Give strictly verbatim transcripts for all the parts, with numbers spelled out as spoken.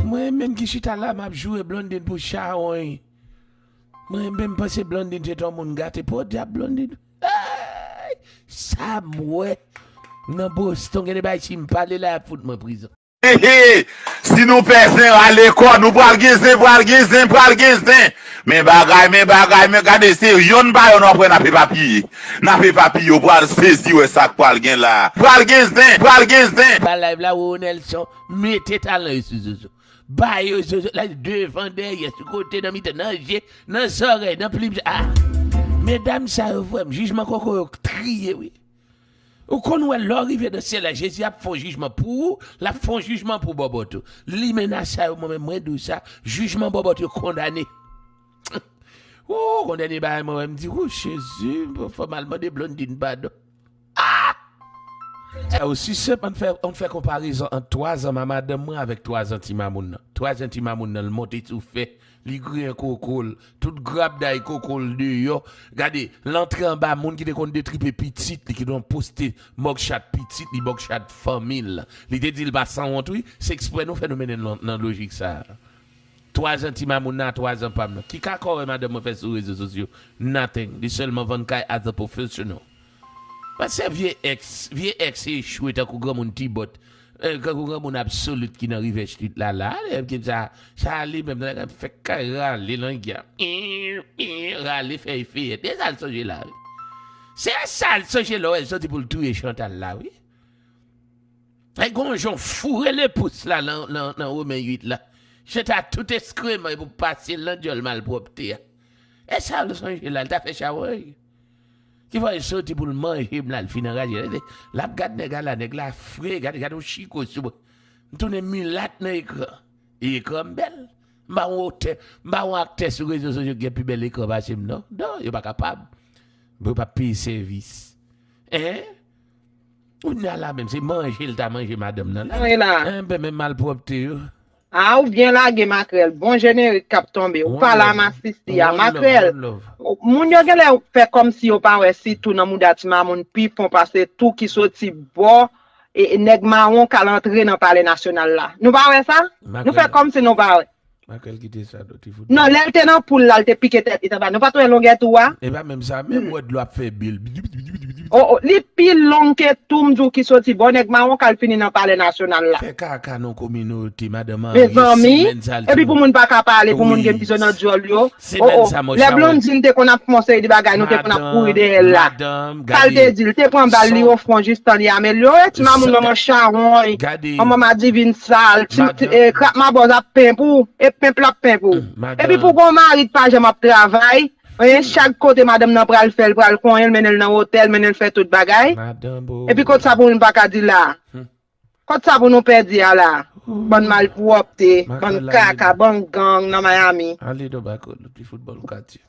Mwen menm ki chita la, m ap joure Blondine pou chawony. Mwen menm panse Blondine se t on moun gate. Podyab Blondine. Ay! Sa m wè nan Boston, gen de bagay si m pale la, y ap fout mwen prizon. He, he! Si nou pè zen, rale kò nou, pral gen zen, pral gen zen, pral gen zen. Men bagay, men bagay, men gade, se yonn pa yonn w ap wè n ap epapiye. N ap epapiye, w pral sezi wè sa k pral gen la. Pral gen zen, pral gen zen. Pa live la, Roro Nelson, mete talan yo sou Zozo. Ba yo Zozo la devan, dèyè, sou kote, nan mitan, nan je, nan zòrèy, nan plim. Ah! Medam sa yo, frè m, jijman koko yo triye, wi. Ou konn wè lè w rive nan syèl la, Jezi ap fè yon jijman pou ou, l ap fè yon jijman pou Bòbòt ou. Limena sa yo, mwen menm, mwen di w sa, jijman Bòbòt yo kondane. Woo, yon dènye bagay mwen wè, m di, woo, Jezi, fò m al mande Blondine padon. Ah! Sa osi senp, ann fè, ann fè konparezon ant twazan ma madanm mwen avèk twazan ti mamoun nan. Twazan ti mamoun nan, l monte sou fè, li griyen koko l, tout grabday koko l deyò. Gade, l antre anba moun ki te konn detripe pitit li, ki te konn poste mugshot pitit li, mugshot fanmi l. Li te di l pa sanwont, wi. Se eksprè nou fè nou mennen l nan, nan lojik sa a. Twazan ti mamoun nan a twazan pa m nan. Ki kaka w wè madanm mwen fè sou rezo sosyo? Nothing. Li sèlman vann kay as a professional. Paske vye ex, vye ex echwe tankou granmoun Tibòt, eh, tankou granmoun Absolut ki nan River Street la, la. Lè m sa, sa li menm, nan fè kay rale nan gya. Rale fèy feyèt. E sa l sonje la, wi. Se sa l sonje lè w wè l soti pou l touye Chantal la, wi. Ay, gon jan foure lepous la nan, nan, nan Women uit la. Chita tout eskreman pou pase l nan dyòl malpwòpte a. E sa l sonje la, l ta fè chawony. Ki fè l soti pou l manje m la, l fin anraje. L ap gad nèg la, nèg la fre, gade, gade yon chiko sou mwen. M tounen milat nan ekran. E ekran m bèl. M pa yon otè, m pa yon aktè sou rezo sosyo ki gen pi bèl ekran pase m, non. Non, yo pa kapab. Yo p ap peye sèvis. Hein? Kounye a la menm, se manje l ta manje madanm nan la. Mwen la. Enben, men malpwòpte yo. A, ou byen lage, makrèl. Bon jenerik k ap tonbe. Ou pa la masisi a, makrèl. Moun yo genlè fè kòmsi yo pa wè si tou nan mouda ti mamoun pi fon pase tou ki soti bò e, e nèg mawon k al antre nan palè nasyonal la. Nou pa wè sa? Nou fè kòmsi nou pa wè. Makrèl kite sa, non, ti fout. Non, lè l te nan poul la, l te pike tèt li t anba. Nou pa t wè longè tou a? E pa menm sa, menm wè dlo ap fè bil. Oh, oh, li pi long ke tou, m di w, ki soti bò nèg mawon k al fini nan palè nasyonal la. Fè kaka nan kominote, madanm Henry, mezanmi, epi pou moun pa ka pale, pou moun gen pizon nan dyòl yo. Oh, oh. Lè Blondine te konn ap fè yon seri de bagay, nou te konn ap kouri dèyè l la. Sa l te di, l te pran bal li ofon jistan li amelyore. Ti mamoun manman chawony, manman madivin sal, ti, ti, eh, krak mabòz ap penp ou, e penp l ap penp ou. Epi pou gon mari k pa janm ap travay, eh, chak kote madanm nan pral fè, l pral konyen l, mennen l nan otèl, mennen l fè tout bagay. Epi kot sa pou moun pa ka di la? Kot sa pou nou pèdi a la? Bann malpwòpte, bann kaka, bann gang nan Miami. Ale nan bako, nou ti foutbòl katye.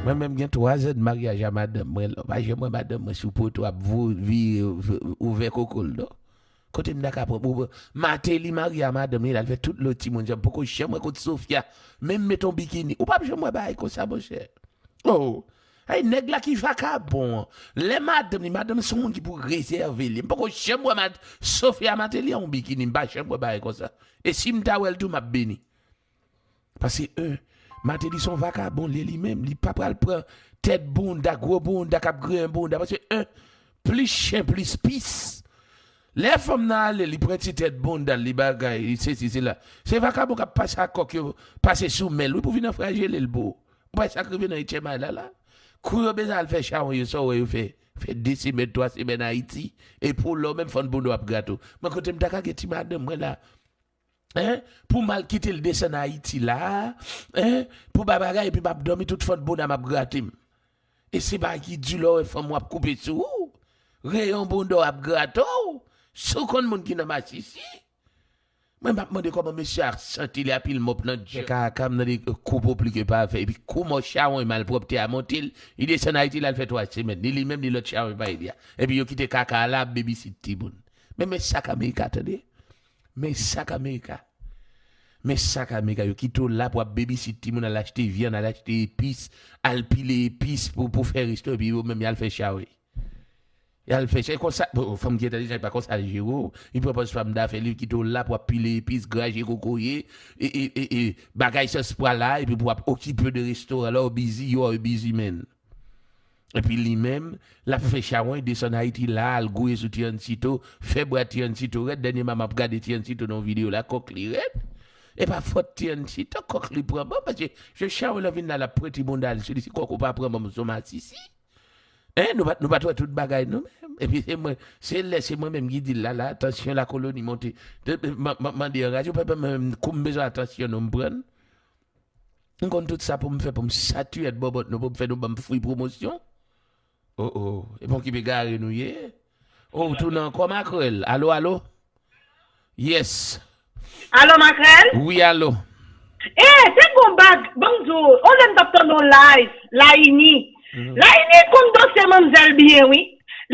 Mwen menm gen twa zan de maryaj a madanm mwen la. Pa janm wè madanm mwen sou poto ap vo-, vire, v-, ouvè koko l, non. Kote m ta ka pran pou Martelly marye a madanm li, l al fè tout lòt timoun sa, m poko janm wè kot Sofia menm met on bikini. Ou p ap janm wè bagay konsa, monchè. Oh! Ay, nèg la ki vakabon an. Lè madanm li, madanm se yon moun ki pou rezève li. M poko janm wè mad-, Sofia Martelly an yon bikini, m pa janm wè bagay konsa. E si m ta wè l tou, m ap beni. Paske, en, Martelly se yon vakabon, li, li menm, li pa pral pran tèt bounda, gwo bounda, k ap griyen bounda. Paske, en, plis chen, plis pis. Lè fanm nan ale, li pran ti tèt bounda l, li bagay, li sesi, sela. Se vakabon k ap pase ak kòk yo, pase sou men l, wi, pou vin anfrajele l pou ou. Ou pa wè sa k rive nan Etchèmay la, la? Kou yo bezwen al fè chawony yo, sa w wè yo fè? Fè de semèn, twa semèn Ayiti. E pou lè w menm fann bounda w ap grate w. Mwen kote m ta ka gen ti madanm mwen la? Hein? Pou m al kite l desann Ayiti la, hein? Pou bay bagay, epi m ap dòmi tout fann bounda m ap grate m. E se bagay ki di lè w wè fanm w ap koupe sou ou. Reyon bounda w ap grate w. Si w konn moun ki nan masisi. Mwen m ap mande kòman mesye a santi li a pil mòp nan djè. Kaka m tande kou popli ke pa fè. Epi kou mò chawony malpwòpte a monte l, li desann Ayiti l al fè twa semèn. Ni li menm, ni lòt chawony pa ede a. Epi yo kite kaka a la ap bebisit timoun. Men, men sa k Amerika, tande. Men sa k Amerika. Men sa k Amerika. Yo kite w la pou ap bebisit timoun, al achte vyann, al achte epis, al pile epis pou, pou fè resto, epi yo menm y al fè chawony. Y al fè chè konsa. Bon, fanm ki entèlijan, e pa konsa l jere w. Li pran pòz fanm dafè, li kite w la pou w ap pile epis, graje kokoye, e, e, e, e bagay sans pwa la, epi pou w ap okipe de restoran la, w busy, you are a busy man. Epi li menm, l ap fè chawony, desann Ayiti la, al gouye sou Tiancito, fè bra Tiancito rèd. Dènyèman, m ap gade Tiancito nan yon videyo la, kòk li rèd. E pa fòt Tiancito, kòk li pran banm, paske je chawony lan vin la, l ap pwenti bounda l sou li, si kòk ou pa pran banm, se yon masisi. Hein, nou pa, nou pa t wè tout bagay nou menm. Epi se mwen, se lè se mwen menm ki di l la, la, tansyon la koloni monte. De, de, m, m, mande an radyo, papa, mwen menm, kou m bezwen atansyon nou, m pran l. M konn tout sa pou m fè, pou m satiyèt bòbòt nou, pou m fè nou ban m free pwomosyon. Oh, oh, e bon ki pe gare nou ye. Oh, ou tounen ankò, makrèl. Alo, alo? Yes. Alo, makrèl? Wi, alo. Eh, te gon bag, ban m di w, on lè m t ap tande yon live, Laini. Laini konn dosye manmzèl byen, wi.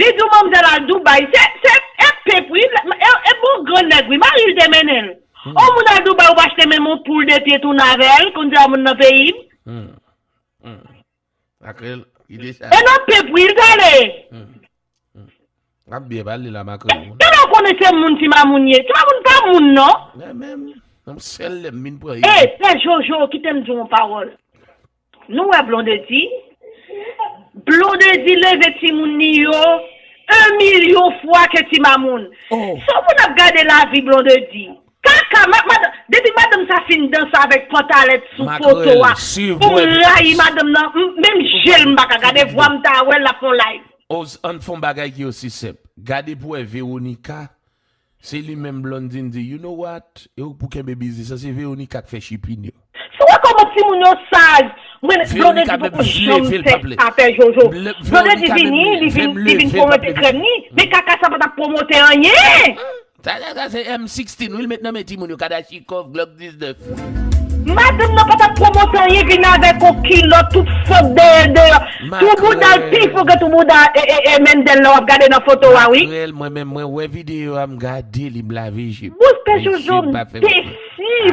Li di w manmzèl al Dubai, se, se, e pep, wi, e, e bon grann nèg, wi, mari l te mennen l. On moun al Dubai, ou pa achte menm yon poul de pye tounen avè l, konn di a moun nan peyi m. Makrèl, ide sa. E nan pep, wi, l t ale. W ap byen pale la, makrèl. Tande w konnen se moun ti mamoun ye. Ti mamoun pa moun, non. Mwen menm, nan sèl lè m vin pran. E, pè Jojo, kite m di w yon pawòl. Nou wè Blondedy? Blondedy leve timoun li yo yon milyon fwa ke ti mamoun. Oh. Sa moun ap gade lavi Blondedy. Kaka, ma, madanm, depi madanm sa fin danse avèk pantalèt sou foto a, pou m rayi madanm nan, m, menm je l m pa ka gade, vwa m ta wè l ap fè yon live. Oz, ann fè yon bagay ki osi senp. Gade pou wè Veronica, se li menm Blondedy di, you know what? E ou pou kenbe biznis lan, se Veronica k fè shipping yo. Si w wè kòman timoun yo saj, mwen, Blondedy poko janm fè sa, pè Jojo. Blondedy vini, li vin, li vin pwomote krèm ni, men kaka sa pa t ap pwomote anyen. Sa, sa, sa se M sixteen, wi, l met nan men timoun yo, Kalachnikov, Glock diznèf. Madanm nan pa t ap pwomote anyen, vin avèk yon kilòt, tout fòk dèyè, dèyè. Tou bouda l pi fò ke tou bouda, e, e, e, Mendel la w ap gade nan foto a, wi. Makrèl, mwen menm, mwen wè videyo a, m gade li, m lave je m. Bouch pè Jojo, m desi,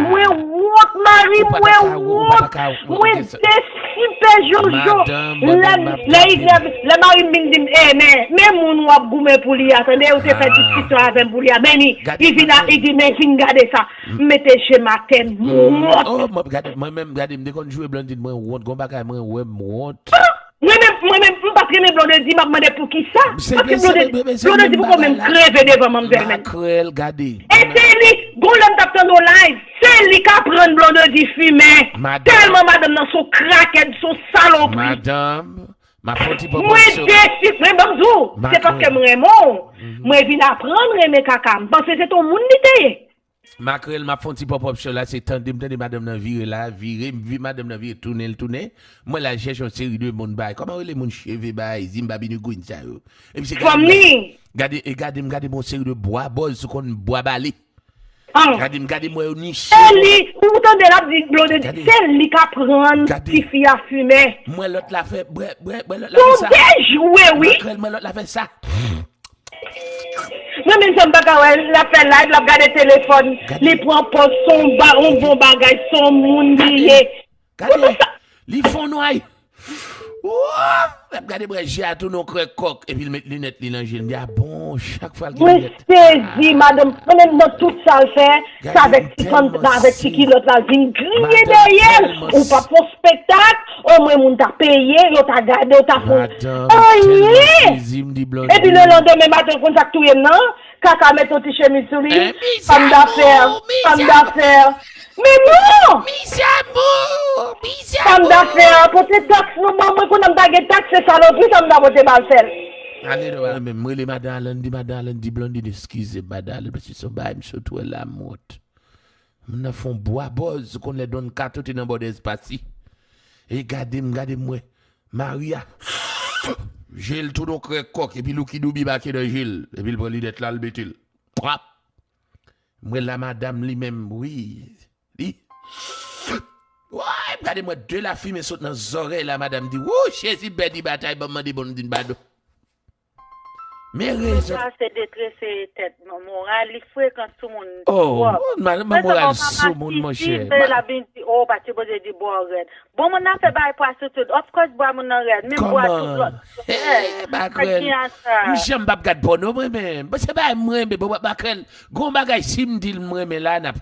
mwen wont, mari m, mwen wont. Mwen desi, pè Jojo. Lè, lè, lè mari m vin di m, eh, men, men moun w ap goumen pou li a, tande, ou te fè diskisyon avè m pou li a, men li, li vin a, li di, men vin gade sa. M mete je m atè, m wont. Oh, mwen gade, mwen menm, gade, m te konn jwe Blondedy, mwen wont, gon bagay, mwen wè, m wont. Mwen menm, mwen menm, m pa t renmen Blondedy, m ap mande poukisa. Paske Blondedy, Blondedy poko menm kreve devan manmzèl menm. Makrèl, gade. E se li, gon lè m t ap tande yon live, se li k aprann Blondedy fimen. Tèlman madanm nan se yon krakèt, se yon salopri. Madanm, m ap fè yon ti pòpòp. Mwen desi, men ban m di w, se paske m renmen w. Mwen vin aprann renmen kaka. M panse se t on moun li te ye. Makrèl, m ap fè yon ti pòpòp show la, se tande m tande madanm nan vire la, vire, m vi madanm nan vire, tounen l tounen. Mwen la chèche yon seri de moun bay. Kòman rele moun cheve bay, Zimbabini Queen sa yo? Epi se gade, gade, e gade m, gade m yon seri de bwa bòz, sou konn bwa bale. Gade m, gade m wè yo niche. Se li, ou tande l ap di Blondedy, se li k aprann tifi a fimen. Mwen lòt la fè, bwè, bwè, bwè, lòt la fè sa. Son dejwe, wi. Makrèl, mwen lòt la fè sa. Mwen menm sa m pa ka wè, l ap fè live, l ap gade telefòn, li pran pòz, se yon ba-, yon bon bagay, se yon moun li ye. Gade, li fè yon nway. Wouw! L ap gade mwen, je a tounen yon krèk kòk, epi l met linèt li nan je l. M di, a bon, chak fwa l gen linèt. Mwen sezi, madanm, mwen menm nan tout sa l fè, se avèk ti pantalon, avèk ti kilòt la, l vin griye dèyè l. Ou p ap fè yon spektak, omwen moun ta peye, yo ta gade, yo ta fè anyen. Epi le landemen maten, konn sa k touye m nan? Kaka met yon ti chemiz sou li. Fanm dafè, fanm dafè. Men non! Fanm dafè, pote taks nou ban mwen, kounye a m ta gen taks, se salopri sa m ta pote ba l fè l. Ale non, ale. Mwen menm, m rele madan Alan, di madan Alan, di Blondedy, eskize m, madan Alan, paske se yon bagay m sot wè la, m wont. Moun nan fè yon bwa bòz, ou konn lè Don Kato te nan bòdè espasi. E gade m, gade m wè. Maria. Je l tounen yon krèk kòk, epi Lucky Dube bake nan je l, epi l pran linèt la, l mete l. Pwap. M wè la madanm li menm, wi. Li. Woy, m gade m wè de lafimen sot nan zòrèy la, madanm di, wou, Jezi, Bèni batay, ban m mande Bondye padon. Men rezon. Sa se detrese tèt moral, li frekan sou moun twòp. Oh, moral sou moun, monchè. Lè l ap vin di, oh, pa sipoze di bò rèd. Bon, moun nan fè bagay pou atitid. Of course, bwa moun nan rèd. Men bwa tout lòt. Hey, makrèl. M janm p ap gad pòno, mwen menm. Bon, se bagay mwen, men bon, makrèl. Gon bagay, si m di l mwen men la, n ap.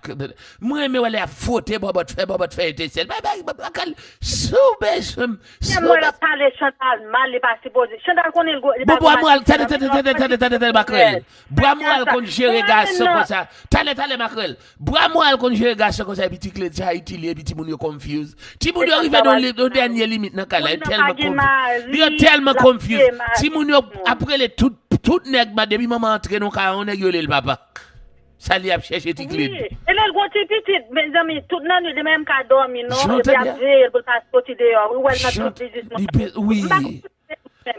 Mwen men wè lè ap fwote bòbòt fè bòbòt fè etesèl. Bay bay bay kal sou bezwen m. Lè mwen ap pale Chantal mal, li pa sipoze. Chantal konnen li pa. Bon, bwa mwen al, tande, tande, tande, tande, tande, makrèl. Bwa mwen al konn jere gason konsa. Talè, talè, makrèl. Bwa mwen al konn jere gason konsa, epi ti kle sa itil, epi timoun yo confuse. Timoun yo rive nan nan dènye limit nan kay la, yo tèlman confuse. Yo tèlman confuse. Timoun yo ap rele tout, tout nèg, depi manman antre nan kay, yon nèg yo rele l papa. Sa li ap chèche ti kled. Wi. E lè l gon ti pitit, mezanmi, tout nan nwit li menm ka dòmi non, epi ap veye l pou l pa soti deyò. Ou wè l nan tout biznis moun. Wi.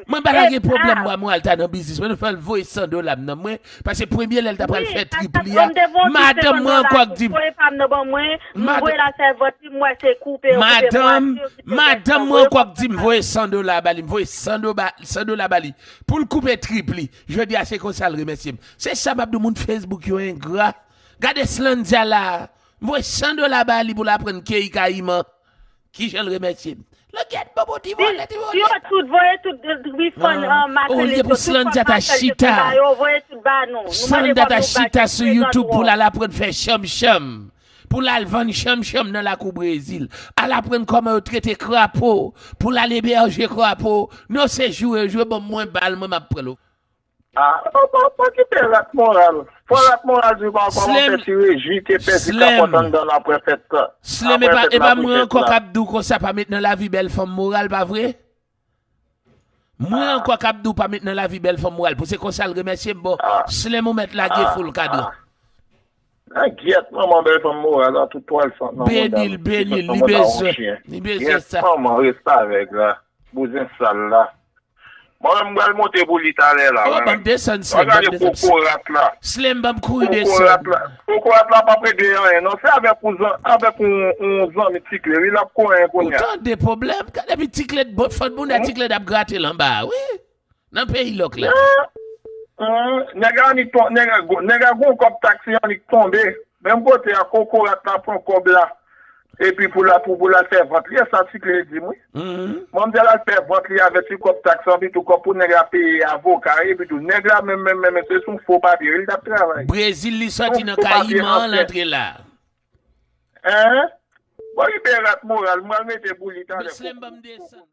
Mwen pa ta gen pwoblèm mwen al ta nan biznis mwen, nou fè l voye san dola m nan mwen, paske premye lè l ta pral fè trip li a, madanm mwen ankò k di m, madanm, madanm mwen ankò k di m voye san dola ba li, m voye san dola ba li pou l koupe trip li. Jodi a se konsa l remèsye m. Se sa m ap di w, moun Facebook yo engra. Gade Slandja la. M voye san dola ba li pou l aprann keyi kayiman. Kijan l remèsye m? Langyèt bobo ti vòlè, ti vòlè. Yo tout voye tout refund an makrèl. Olye pou Slandja ta chita. Slandja ta chita sou YouTube pou l al aprann fè chanm chanm. Pou l al vann chanm chanm nan lakou Brezil. Al aprann kòman yo trete krapo. Pou l al ebèje krapo. Non se joure, joure ban m mwen bal mwen m ap pran l. Ah, pa, pa, pa kite rat moral. Fò rat moral di pa kòman fè ti Reji te pèdi kapòt anndan l apre fèt la. Slem, e pa, e pa mwen ankò k ap di w konsa pa met nan lavi bèl fanm moral, pa vre? Mwen ankò k ap di w pa met nan lavi bèl fanm moral. Pou se konsa l remèsye m, bon, Slem ou mèt lage foul kadran. Ah, gyèt manman bèl fanm moral la, tout twal sant nan mouda l. Beni l, beni l, li bezwen, li bezwen sa. Gyèt manman, restavèk la, bouzen sal la. Mwen menm m pral monte pou li talè la. Oh, ban m desann Slem, ban m desann. Slem, ban m kouri desann. Kokorat la p ap regle anyen non. Se avèk yon zanmi Ti Kled wi, l ap konyen kounye a. Ou tande pwoblèm? Gade epi Ti Kled, fòt moun a Ti Kled ap grate l anba a wi. Nan peyi lòk la. Nèg la annik tonbe, nèg la gon kòb taksi annik tonbe. Menm kote a kokorat la pran kòb la. Epi pou la pou pou la fè vant li, e sa Ti Kled di m wi. Manmzèl al fè vant li avèk ti kòb taks lan, epi tou kòb pou nèg la peye avoka, epi tou nèg la menm menm menm se sou fo papye wi li t ap travay. Brezil li sòti nan Kayiman an l antre la. Hein? Bon li byen rat moral, m pral mete pou li talè. Mesye m ban m desann.